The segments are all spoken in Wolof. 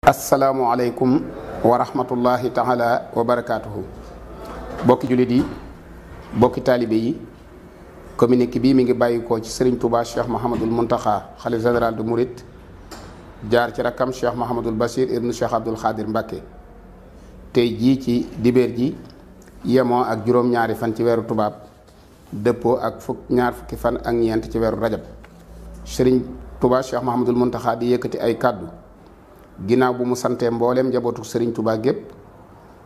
asalaamualeykum wa rahmatullahi taala wa barakaatuhu. bokki jullit yi, bokki taalibe yi, communiqué bii mi ngi bàyyikoo ci Serigne Touba Cheikh Mahamadul Muntaxa xalif général de Mouride, jaar ci rakkam Cheikh Mahamadul Bachir ibnu Cheikh Abdoul Khadir Mbacké. tey jii ci dibeer ji yemoo ak juróom-ñaari fan ci weeru tubaab, dëppoo ak ñaar fukki fan ak ñeent ci weeru rajab. Serigne Touba Cheikh Mahamadul Muntaxa di yëkkati ay kàddu ginnaaw bu mu santee mbooleem njabootu Serigne Touba gépp,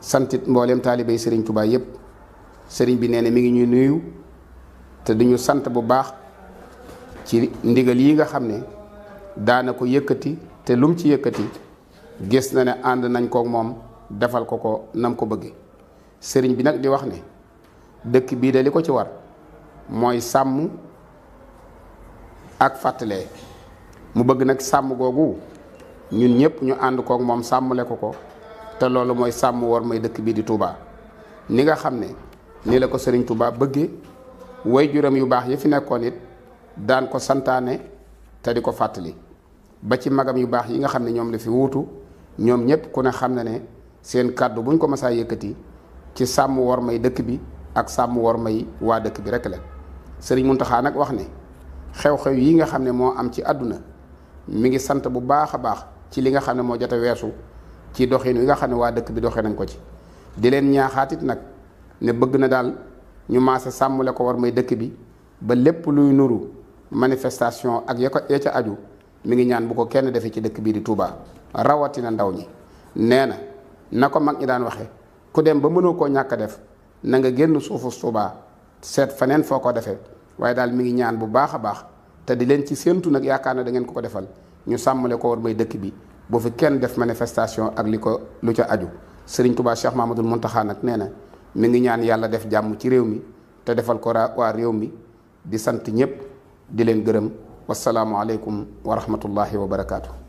santit mbooleem taalibey Serigne Touba yépp. Serigne bi nee na mi ngi ñuy nuyu te duñu sant bu baax ci ndigal yi nga xam ne daana ko yëkkati, te lum ci yëkkati gis na ne ànd nañ kook moom defal ko nam ko bëgge. Serigne bi nag di wax ne dëkk bii de li ko ci war mooy sàmm ak fàttalee. mu bëgg nag sàmm googu ñun ñëpp ñu ànd kook moom sàmmle ko te loolu mooy sàmm war may dëkk bii di Touba. ni nga xam ne ni la ko Serigne Touba bëggee, way juram yu baax yi fi nekkoon it daan ko santaane te di ko fàttali, ba ci magam yu baax yi nga xam ne ñoom la fi wuutu, ñoom ñëpp ku ne xam na ne seen kàddu buñ ko masaa yëkkati ci sàmm war may dëkk bi ak sàmm war may waa dëkk bi rek la. Serigne Mountakha nag wax ne xew-xew yi nga xam ne moo am ci àdduna mi ngi sant bu baax a baax ci li nga xam ne moo jot a weesu ci doxin wi nga xam ne waa dëkk bi doxee nañ ko ci. di leen ñaaxaatit nag ne bëgg na daal ñu maase sàmmule ko war may dëkk bi ba lépp luy nuru manifestation ak ya ca aju mi ngi ñaan bu ko kenn defee ci dëkk bii di Touba, rawatina ndaw ñi. nee na ko mag ñi daan waxe ku dem ba mënoo koo ñàkk a def na nga génn suufu Touba seet faneen foo ko defee, waaye daal mi ngi ñaan bu baax a baax te di leen ci séentu nag yaakaar na da ngeen ko defal ñu sàmmale ko war may dëkk bi boo fi kenn def manifestation ak lu ca aju. Serigne Touba Cheikh Mahamadul Muntaxa nag nee na mi ngi ñaan yàlla def jàmm ci réew mi te defal ko waa réew mi. di sant ñëpp di leen gërëm. wasalaamualeykum wa rahmatullahi wa barakaatu.